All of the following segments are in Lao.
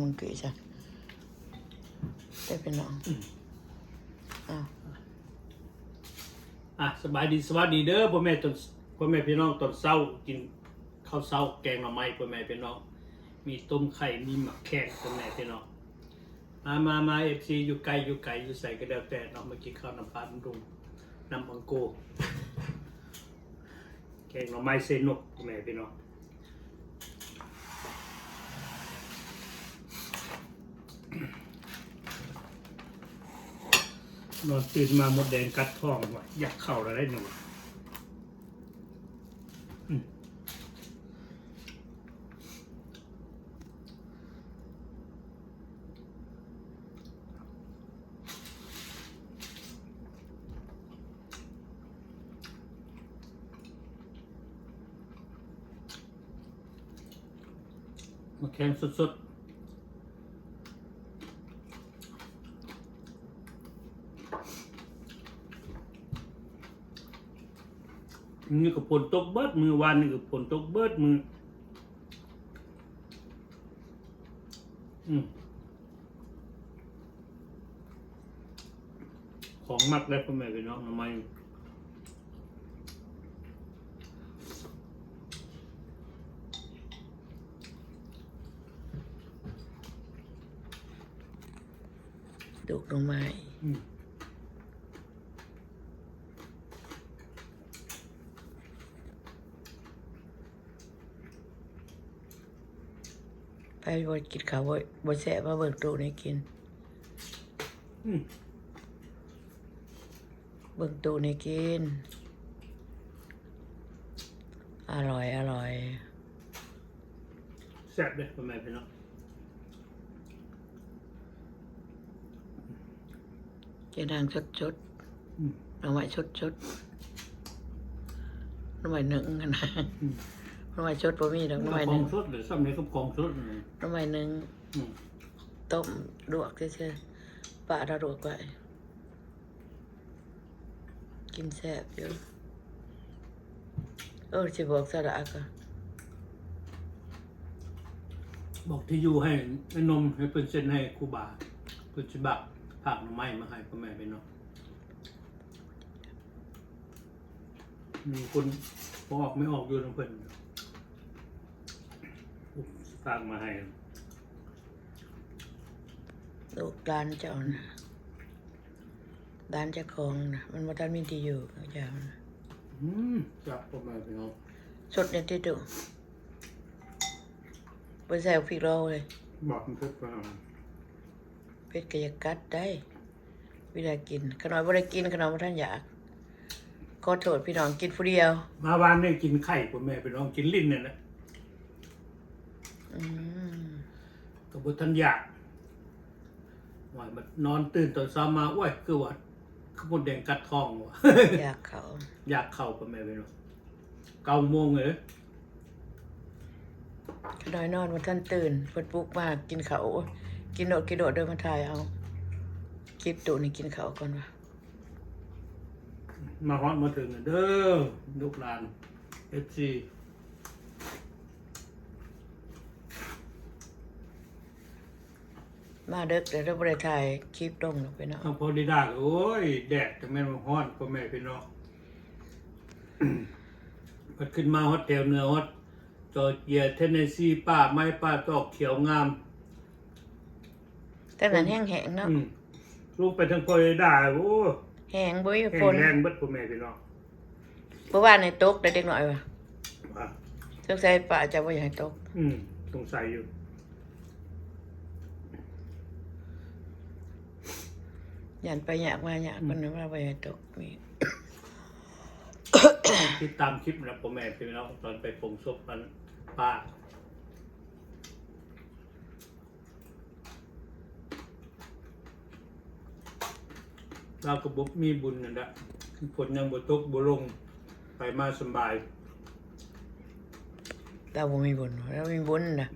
ມັນຄືອີຫຍັງ ເດີພີ່ນ້ອງ. ອາ ອ່ະ ສະບາຍດີ ສະຫວັດດີເດີ ພໍ່ແມ່ຕອນ ພໍ່ແມ່ພີ່ນ້ອງ ຕອນເຊົ້າ ກິນເຂົ້າເຊົ້າ ແກງໜໍ່ໄມ້ ພໍ່ແມ່ພີ່ນ້ອງ ມີຕົ້ມໄຂ່ ມີໝາກແຂ້ງ ພໍ່ແມ່ພີ່ນ້ອງ. ມາ ມາ ມາ ເອັຟຊີ ຢູ່ໄກ ຢູ່ໄກ ຢູ່ໃສກໍແລ້ວແຕ່ເນາະ ມາກິນເຂົ້ານຳປ້ານະດຸງ ນຳອັງໂກ ແກງໜໍ່ໄມ້ໃສ່ນົກ ພໍ່ແມ່ພີ່ນ້ອງ. ນອນຕື່ນມາມົດແດງກັດທ້ອງ ວ່າຢາກເຂົ້າແລ້ວເດ້ນີ້. ອືມ ໝາກແຂ້ງສົດໆ ມື້ນີ້ກໍຝົນຕົກເບິດມື້ ວານນີ້ກໍຝົນຕົກເບິດມື້. ອືມ ຂອງມັກເດ້ ພໍ່ແມ່ພີ່ນ້ອງ ໜໍ່ໄມ້ ດຸກໜໍ່ໄມ້. ອືມ ໃຜບໍ່ກິນເຂົ້າ ບໍ່ ບໍ່ແຊບ ມາເບິ່ງຕູ້ນີ້ກິນ. ອືມ ເບິ່ງຕູ້ນີ້ກິນ ອະລ່ອຍ ອະລ່ອຍ. ແຊບເດ້ ພໍ່ແມ່ພີ່ນ້ອງ ເຈນາງສົດໆ. ອືມ ໜໍ່ໄມ້ສົດໆ ໜໍ່ໄມ້ໜຶ້ງຫັ້ນນະ. ອືມ ໜໍ່ໄມ້ສົດບໍ່ມີດອກ ໜໍ່ໄມ້ໜຶ້ງ ຂອງສົດເດ້ ຊ່ຳນີ້ກໍຂອງສົດ. ໜໍ່ໄມ້ໜຶ້ງ ອືມ ຕົ້ມລວກຊື່ໆ ປາລາວລວກໄວ້. ກິນແຊບຢູ່. ເອີ ຊິບອກສະດາກະ ບອກທີ່ຢູ່ໃຫ້ໄອ້ນົມ ໃຫ້ເພິ່ນເຊັນໃຫ້ຄູບາ ເພິ່ນຊິບາກ ຝາກໜໍ່ໄມ້ມາໃຫ້ພໍ່ແມ່ພີ່ນ້ອງ. ມີຄົນບໍ່ອອກໄມ່ອອກຢູ່ນຳເພິ່ນ ຝາກມາໃຫ້ ລູກຫຼານເຈົ້ານະ. ບ້ານເຈົ້າຂອງນະ ມັນບໍ່ທັນມີທີ່ຢູ່ຂອງເຈົ້ານະ. ອືມ ຈັບປະມານພີ່ນ້ອງ ສົດແດ່ຕິຕຸ ບໍ່ໃສ່ພິກລອງເລີຍ. ບອກມັນເຜັດປານນັ້ນ ເຜັດກໍຢ່າກັດໄດ໋ ເວລາກິນ. ຂະນ້ອຍບໍ່ໄດ້ກິນ ຂະນ້ອຍບໍ່ທັນຢາກ. ຂໍໂທດພີ່ນ້ອງ ກິນຜູ້ດຽວ. ມາວານນີ້ກິນໄຂ່ພຸ້ນແມ່ພີ່ນ້ອງ ກິນຫຼິ້ນນີ້ແຫຼະ. ອືມ ກໍບໍ່ທັນຢາກ. ວ່າມານອນຕື່ນຕອນເຊົ້າມາ ໂອ້ຍ ຄືວ່າ ຄືມົດແດງກັດທ້ອງວ່າ ຢາກເຂົ້າ ຢາກເຂົ້າ ພໍ່ແມ່ພີ່ນ້ອງ. ເກົ້າໂມງເລີຍ ຂະນ້ອຍນອນບໍ່ທັນຕື່ນ ເພິ່ນປຸກມາກິນເຂົ້າ. ໂອ້ຍ ກິນໂລດ ກິນໂລດເດີ ມາຖ່າຍເອົາຄລິບຕູ້ນີ້ກິນເຂົ້າກ່ອນວ່າ. ມາຮອດມາເຖິງແລ້ວເດີ ລູກຫຼານ ເອັຟຊີ ມາເດິກແລ້ວ ບໍ່ໄດ້ຖ່າຍຄລິບລົງດອກພີ່ນ້ອງ. ທາງຟລໍຣິດາ ໂອ້ຍ ແດດກໍແມ່ນວ່າຮ້ອນ ພໍ່ແມ່ພີ່ນ້ອງ. ພັດຂຶ້ນມາຮອດແຖວເໜືອ ຮອດຈໍເຈຍ ເທນເນຊີ ປ່າໄມ້ປ່າຕອກຂຽວງາມ. ແຕ່ນັ້ນແຫ້ງໆເນາະ. ອືມ ລົງໄປທາງຟລໍຣິດາ ໂອ້ ແຫ້ງ ບໍ່ມີຝົນ ແຫ້ງແລ້ງເບິດ ພໍ່ແມ່ພີ່ນ້ອງ. ເມື່ອວານນີ້ຕົກໄດ້ເດັກນ້ອຍວ່າ ວ່າ ສົງໄສປ້າເຈົ້າບໍ່ຢາກໃຫ້ຕົກ. ອືມ ສົງໄສຢູ່ ຢ້ານໄປຍາກມາຍາກ ອືມ ເພິ່ນວ່າບໍ່ຢາກໃຫ້ຕົກ. ນີ້ ຕິດຕາມຄລິບນະ ພໍ່ແມ່ພີ່ນ້ອງ ຕອນໄປປົງສົບອັນປ້າ. ລາວກໍບໍ່ມີບຸນນັ້ນແຫຼະ ຝົນຍັງບໍ່ຕົກບໍ່ລົງ ໄປມາສະບາຍ. ລາວບໍ່ມີບຸນ ລາວມີບຸນນະ.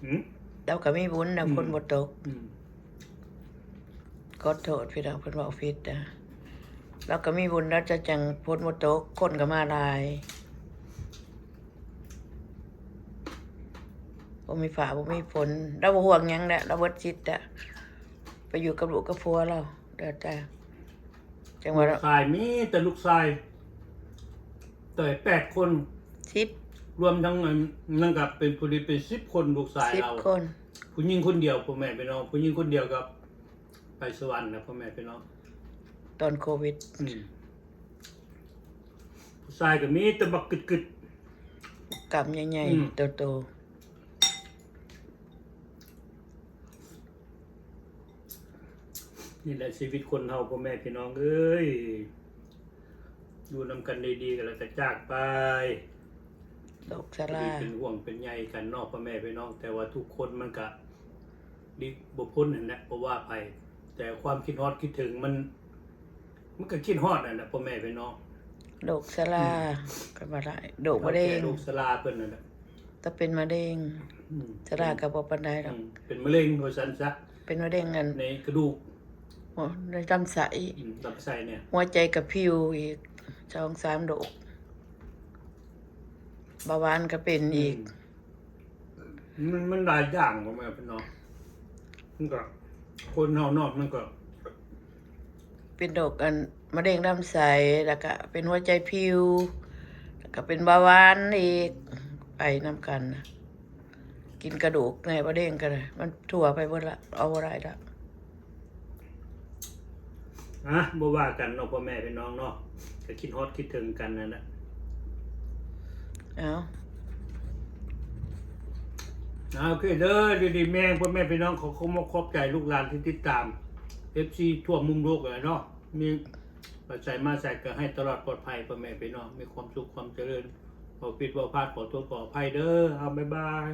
ຫືມ? ລາວກໍມີບຸນນະ ອືມ ຝົນບໍ່ຕົກ. ອືມ ຂໍໂທດພີ່ນ້ອງ ເພິ່ນເວົ້າຜິດນະ. ລາວກໍມີບຸນ ລາວຈະຈັ່ງຝົນບໍ່ຕົກ ຄົນກໍມາຫຼາຍ. ບໍ່ ມີຟ້າບໍ່ມີຝົນ ລາວບໍ່ຫ່ວງຫຍັງແຫຼະ ລາວເບິດສິດແຫຼະ ໄປຢູ່ກັບລູກກັບຜົວລາວ ແລ້ວແຕ່ ຈັ່ງວ່າ ລູກຊາຍ ມີແຕ່ລູກຊາຍ ແຕ່ແປດຄົນ ສິບ ລວມທັງອັນນັ້ນກໍເປັນ ຜູ້ດີເປັນສິບຄົນ ລູກຊາຍ ສິບ ລາວ ຄົນ ຜູ້ຍິງຄົນດຽວ ພໍ່ແມ່ພີ່ນ້ອງ ຜູ້ຍິງຄົນດຽວກໍໄປສະຫວັນນະ ພໍ່ແມ່ພີ່ນ້ອງ ຕອນໂຄວິດ ອືມ ຜູ້ຊາຍກໍມີແຕ່ບັກກຶດໆ ກ້າມໃຫຍ່ໆ ອືມ ໂຕໆ ນີ້ແຫຼະຊີວິດຄົນເຮົາ ພໍ່ແມ່ພີ່ນ້ອງເອີຍ ຢູ່ນຳກັນດີໆ ແລ້ວກໍຈາກໄປ ໂລກຊະລາ ເປັນຫ່ວງເປັນໃຍກັນເນາະ ພໍ່ແມ່ພີ່ນ້ອງ ແຕ່ວ່າທຸກຄົນມັນກະຫຼີກບໍ່ພົ້ນຫັ້ນແຫຼະ ບໍ່ວ່າໃຜ ແຕ່ຄວາມຄິດຮອດຄິດເຖິງມັນ ມັນກໍຄິດຮອດນັ້ນແຫຼະ ພໍ່ແມ່ພີ່ນ້ອງ ໂລກຊະລາ ອືມ ກໍວ່າໄດ້ ໂລກມະເຮັງ ໂລກຊະລາເພິ່ນນັ້ນແຫຼະ ແຕ່ເປັນມະເຮັງ ອືມ ຊະລາກໍບໍ່ປານໃດດອກ ອືມ ເປັນມະເຮັງວ່າຊັ້ນຊະ ເປັນມະເຮັງອັນ ໃນກະດູກ ໂອ້ ໃນລຳໄສ້ ອືມ ລຳໄສ້ນີ້ ຫົວໃຈກໍພິວອີກ ສອງສາມໂລກ ເບົາຫວານກໍເປັນອີກ ອືມ ມັນ ມັນຫຼາຍຢ່າງ ພໍ່ແມ່ພີ່ນ້ອງ ມັນກໍ ຄົນເຮົາເນາະ ມັນກໍ ເປັນໂລກອັນ ມະເຮັງລຳໄສ້ ແລ້ວກະເປັນຫົວໃຈພິວ ແລ້ວກະເປັນເບົາຫວານອີກ ໄປນຳກັນ ກິນກະດູກແດ່ ມະເຮັງກໍໄດ້ ມັນທົ່ວໄປເບິດລະ ເອົາບໍ່ໄດ້ລະ ອ່ະ ບໍ່ວ່າກັນເນາະ ພໍ່ແມ່ພີ່ນ້ອງເນາະ ກໍຄິດຮອດຄິດເຖິງກັນນັ້ນແຫຼະ ເອົາ ອ່າ ໂອເຄເດີ ຢູ່ດີມີແຮງ ພໍ່ແມ່ພີ່ນ້ອງ ຂໍຂອບອົກຂອບໃຈລູກຫຼານທີ່ຕິດຕາມ ເອັຟຊີ ທົ່ວມຸມໂລກແຫຼະເນາະ ມີ ໄປໃສມາໃສກໍໃຫ້ຕະຫຼອດປອດໄພ ພໍ່ແມ່ພີ່ນ້ອງ ມີຄວາມສຸກຄວາມຈະເລີນ ເວົ້າຜິດເວົ້າພາດ ຂໍໂທດຂໍອະໄພເດີ ເອົາ ບາຍບາຍ.